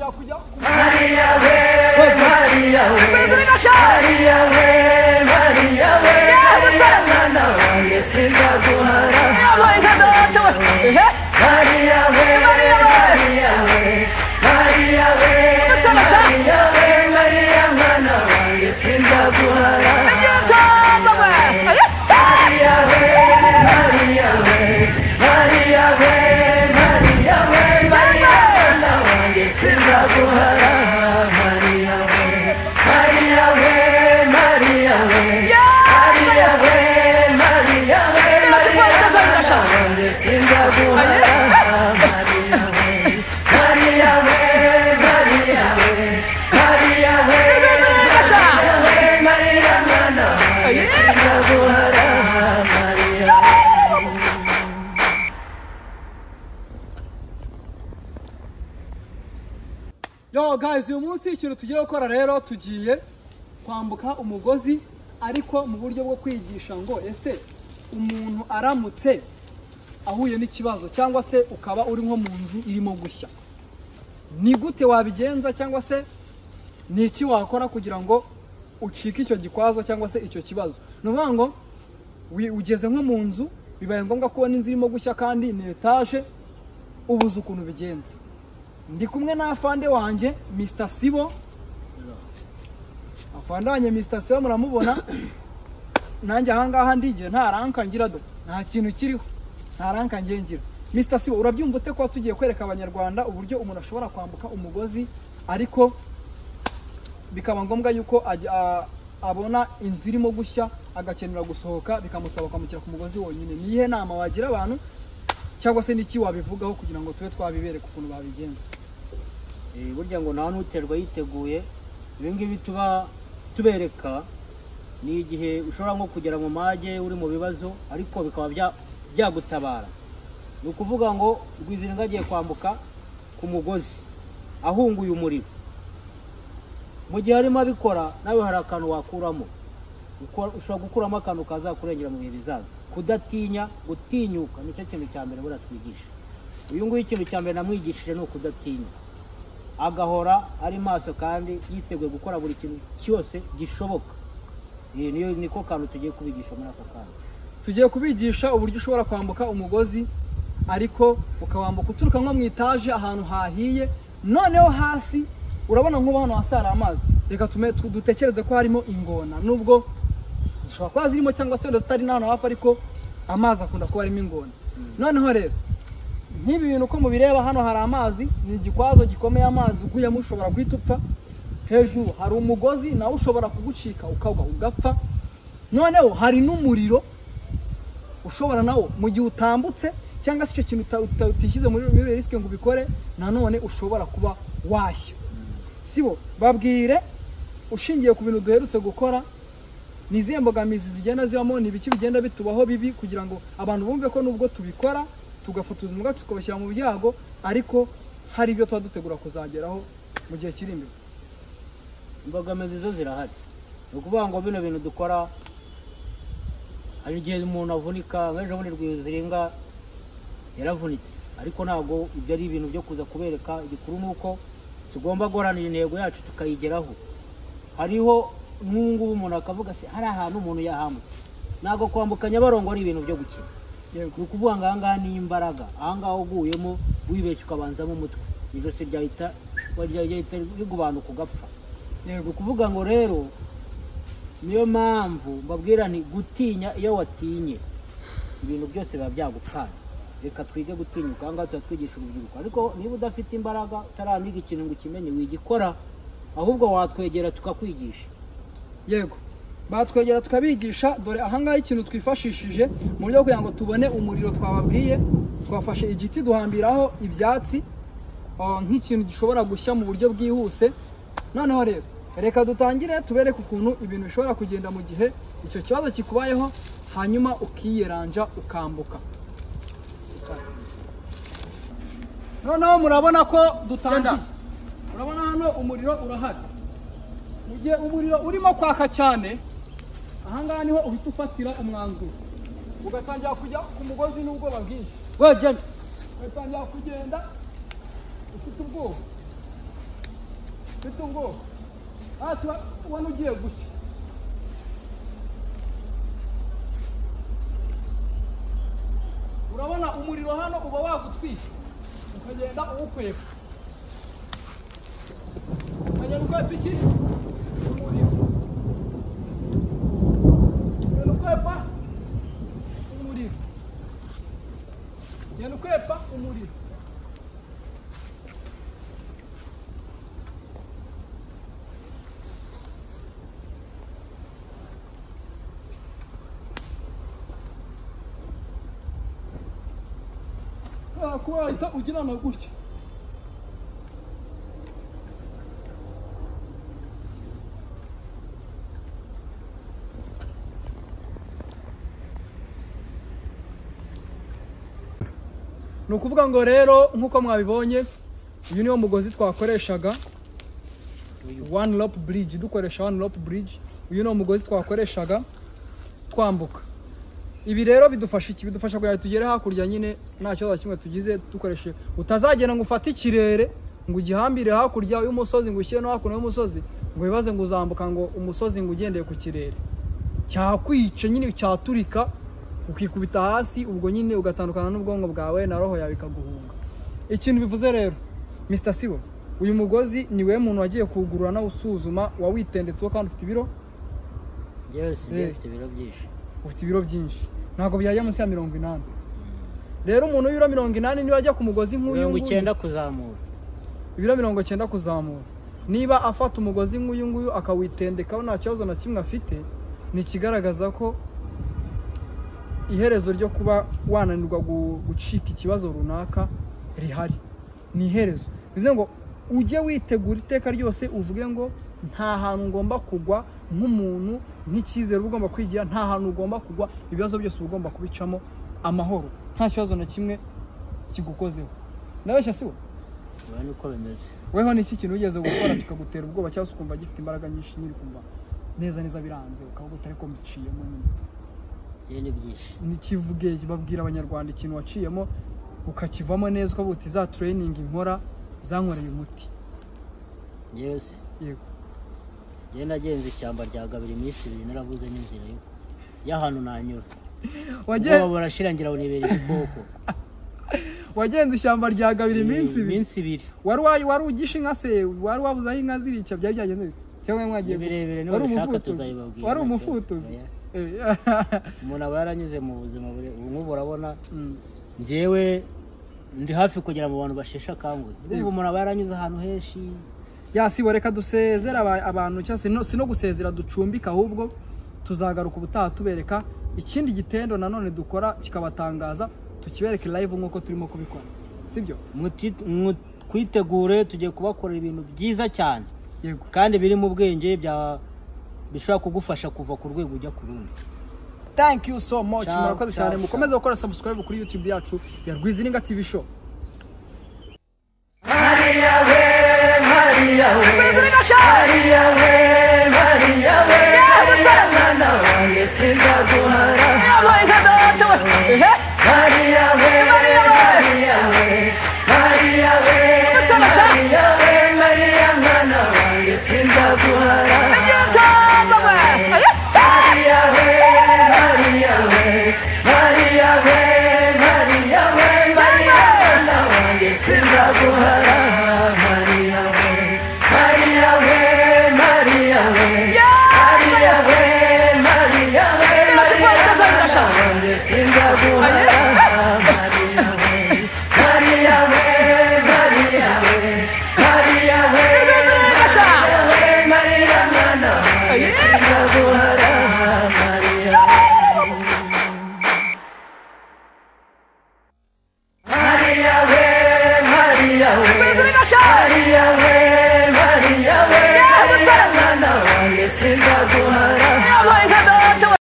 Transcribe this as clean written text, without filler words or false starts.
Ugatangira kujya Maria we, Maria we, Maria we, Maria we, Maria mwana wanjye sinzaguhara. Maria we, Maria we, Maria we, Maria we, Maria mwana wanjye sinzaguhara. Maria we, Maria we, Maria we, Maria we, Maria mwana wanjye sinzaguhara. Maria we, Maria we, Maria we, Maria we, Maria we, Maria mwana wanjye sinzaguhara. Maria we, Maria we, Maria we, Maria we, Maria we, Maria mwana wanjye sinzaguhara. Maria we. Yo guys, uyu munsi ikintu tugiye gukora rero, tugiye kwambuka umugozi ariko mu buryo bwo kwigisha ngo ese umuntu aramutse ahuye n'ikibazo cyangwa se ukaba uri nko mu nzu irimo gushya, ni gute wabigenza cyangwa se ni iki wakora kugira ngo ucike icyo gikwazo cyangwa se icyo kibazo. Ni ukuvuga ngo ugeze nko mu nzu, bibaye ngombwa kubona inzu irimo gushya kandi ni etaje, ubuze ukuntu ubigenza. Ndi kumwe na afande wanjye Mr Sibo. Afande wanjye Mr Sibo muramubona, nanjye ahangaha ndigiye nta ranka ngira do, nta kintu kiriho, nta ranka ngiye ngira. Mr Sibo, urabyumva ute kuba tugiye kwereka abanyarwanda uburyo umuntu ashobora kwambuka umugozi ariko bikaba ngombwa yuko abona inzu irimo gushya agakenera gusohoka bikamusaba kwambukira ku mugozi wonyine? Ni iyihe nama wagira abantu cyangwa se niki wabivugaho kugira ngo tube twabibereka ukuntu babigenza? Burya ngo nta n'uterwa yiteguye. Ibi ngibi tuba tubereka ni igihe ushobora nko kugera mu mage uri mu bibazo ariko bikaba byagutabara. Ni ukuvuga ngo Rwiziringa agiye kwambuka ku mugozi ahunguye umuriro, mu gihe arimo abikora nawe hari akantu wakuramo, ushobora gukuramo akantu kazakurengera mu bihe bizaza. Kudatinya, gutinyuka nicyo kintu cya mbere buriya twigisha. Uyu nguyu ikintu cya mbere namwigishije ni ukudatinya, agahora ari maso kandi yiteguye gukora buri kintu cyose gishoboka. Iyi niyo niko kantu tugiye kubigisha muri aka kanya. Tugiye kubigisha uburyo ushobora kwambuka umugozi ariko ukawambuka uturuka nko mu itaje ahantu hahiye, noneho hasi urabona nk'ubu hano hasi hari amazi, reka dutekereze ko harimo ingona, nubwo zishobora kuba zirimo cyangwa se zitari n'ahantu hafi, ariko amazi akunda kuba arimo ingona. Noneho rero nk'ibi bintu uko mubireba hano hari amazi, ni igikwazo gikomeye, amazi uguyemo ushobora guhita upfa. Hejuru hari umugozi nawe ushobora kugucika ukagwa ugapfa. Noneho hari n'umuriro ushobora nawo mu gihe utambutse cyangwa se icyo kintu utishyize muri risike ngo ubikore, nanone ushobora kuba washya. Sibo, babwire ushingiye ku bintu duherutse gukora, ni izihe mbogamizi zigenda zibamo, ni ibiki bigenda bitubaho bibi kugira ngo abantu bumve ko nubwo tubikora tugafata ubuzima bwacu tukabashyira mu byago, ariko hari ibyo tuba dutegura kuzageraho mu gihe kiri imbere. Imbogamizi zo zirahari. Ni ukuvuga ngo bino bintu dukora hari igihe umuntu avunika, nk'ejo bundi Rwiziringa yaravunitse, ariko ntabwo ibyo ari ibintu byo kuza kubereka. Igikuru ni uko tugomba guharanira intego yacu tukayigeraho. Hariho nk'ubu umuntu akavuga se hari ahantu umuntu yahambutse, ntabwo kwambuka Nyabarongo ari ibintu byo gukina. Ni ukuvuga ngo aha ngaha ni imbaraga, aha ngaha uguyemo wibeshya ukabanzamo umutwe, ijosi ryahita rigubanuka ugapfa. Ni ukuvuga ngo rero niyo mpamvu mbabwira nti gutinya, iyo watinye ibintu byose biba byagupfana. Reka twige gutinyuka, aha ngaha tuba twigisha urubyiruko, ariko niba udafite imbaraga utaraniga ikintu ngo ukimenye wigikora, ahubwo watwegera tukakwigisha. Yego, batwegera tukabigisha. Dore aha ngaha ikintu twifashishije mu buryo kugira ngo tubone umuriro twababwiye, twafashe igiti duhambiraho ibyatsi nk'ikintu gishobora gushya mu buryo bwihuse. Noneho rero reka dutangire tubereke ukuntu ibintu bishobora kugenda mu gihe icyo kibazo kikubayeho, hanyuma ukiyeranja ukambuka. Noneho murabona ko dutangiye, urabona hano umuriro urahari. Mu gihe umuriro urimo kwaka cyane, aha ngaha niho uhita ufatira umwanzuro, ugatangira kujya ku mugozi n'ubwoba bwinshi, ugatangira kugenda ufite ubwoba. Mfite ubwoba. Ubona ugiye gushya. Urabona umuriro hano uba wagutwika. Ukagenda uwukwepa. Ukagenda ukwepa iki? Umuriro. Ugenda ukwepa umuriro. Ugenda ukwepa umuriro. Kuba wahita ugirana gutya. Ni ukuvuga ngo rero nk'uko mwabibonye uyu niwo mugozi twakoreshaga one rope bridge, dukoresha one rope bridge. Uyu niwo mugozi twakoreshaga twambuka. Ibi rero bidufasha iki? Bidufasha kugira tugere hakurya nyine nta kibazo kimwe tugize dukoreshe. Utazagenda ngo ufate ikirere ngo ugihambire hakurya y'umusozi ngo ushyire no hakuno y'umusozi ngo wibaze ngo uzambuka ngo umusozi ngo ugendeye ku kirere, cyakwica nyine, cyaturika ukikubita hasi, ubwo nyine ugatandukana n'ubwonko bwawe na roho yawe ikaguhunga. Ikintu bivuze rero Mr Sibo, uyu mugozi ni we muntu wagiye kuwugurura nawe usuzuma wawitendetseho kandi ufite ibiro? Njyewe si mfite ibiro byinshi. Ufite ibiro byinshi, ntabwo byajya munsi ya 80. Rero umuntu w'ibiro 80 niba ajya ku mugozi nk'uyu nguyu 90 kuzamura, ibiro 90 kuzamura, niba afata umugozi nk'uyu nguyu akawitendekaho nta kibazo na kimwe afite, ni ikigaragaza ko iherezo ryo kuba wananirwa gucika ikibazo runaka rihari. Ni iherezo. Bivuze ngo ujye witegura iteka ryose uvuge ngo nta hantu ngomba kugwa nk'umuntu, nk'icyizere uba ugomba kwigira, nta hantu ugomba kugwa, ibibazo byose uba ugomba kubicamo amahoro, nta kibazo na kimwe kigukozeho. Ndabeshya si we? Uko bimeze. Weho ni iki kintu wigeze gukora kikagutera ubwoba cyangwa se ukumva gifite imbaraga nyinshi nyine ukumva neza neza biranze ukavuga utari ko mbiciyemo nyine? Ni byinshi. Nikivuge, babwira abanyarwanda ikintu waciyemo ukakivamo neza ukavuga uti za training nkora zankoreye umuti. Yes. Yego. Njye nagenze ishyamba rya Gabiri iminsi ibiri narabuze n'inzira yo y'ahantu nanyura. Wagiye barashirangira unibera ibikoko. Wagenze ishyamba rya Gabiri iminsi ibiri. Iminsi ibiri. Wari ugisha inka se, wari wabuze aho inka zirica, byari byagenze bite? Cyangwa mwagiye birebire niba bishaka tuzayibabwira. Wari umufutuzi. Umuntu aba yaranyuze mu buzima ubu urabona njyewe ndi hafi kugera mu bantu basheshe akanguhe. Ubu umuntu aba yaranyuze ahantu henshi. Yasibo reka dusezera abantu cyangwa se no gusezera ducumbika, ahubwo tuzagaruka ubutaha tubereka ikindi gitendo nanone dukora kikabatangaza, tukibereke live nk'uko turimo kubikora, sibyo? Mwitegure tugiye kubakorera ibintu byiza cyane. Yego. Kandi biri mu bwenge bya bishobora kugufasha kuva ku rwego ujya ku rundi. Thank you so much. Murakoze cyane, mukomeze gukora subscribe kuri YouTube yacu ya Rwiziringa TV Show. Maria we, Maria we, Maria we, Maria we, mwana wanjye sinzaguhara. Maria we, Maria we, Maria we, Maria we, Maria mwana wanjye sinzaguhara. Maria we, Maria we, Maria we, Maria we, Maria mwana wanjye sinzaguhara. Maria we, Maria we, Maria we, Maria we, Maria we, Maria mwana wanjye sinzaguhara. Maria we, Maria we, Maria we, Maria we, Maria we, Maria mwana wanjye sinzaguhara. Maria we, Maria we, Maria we, Maria we,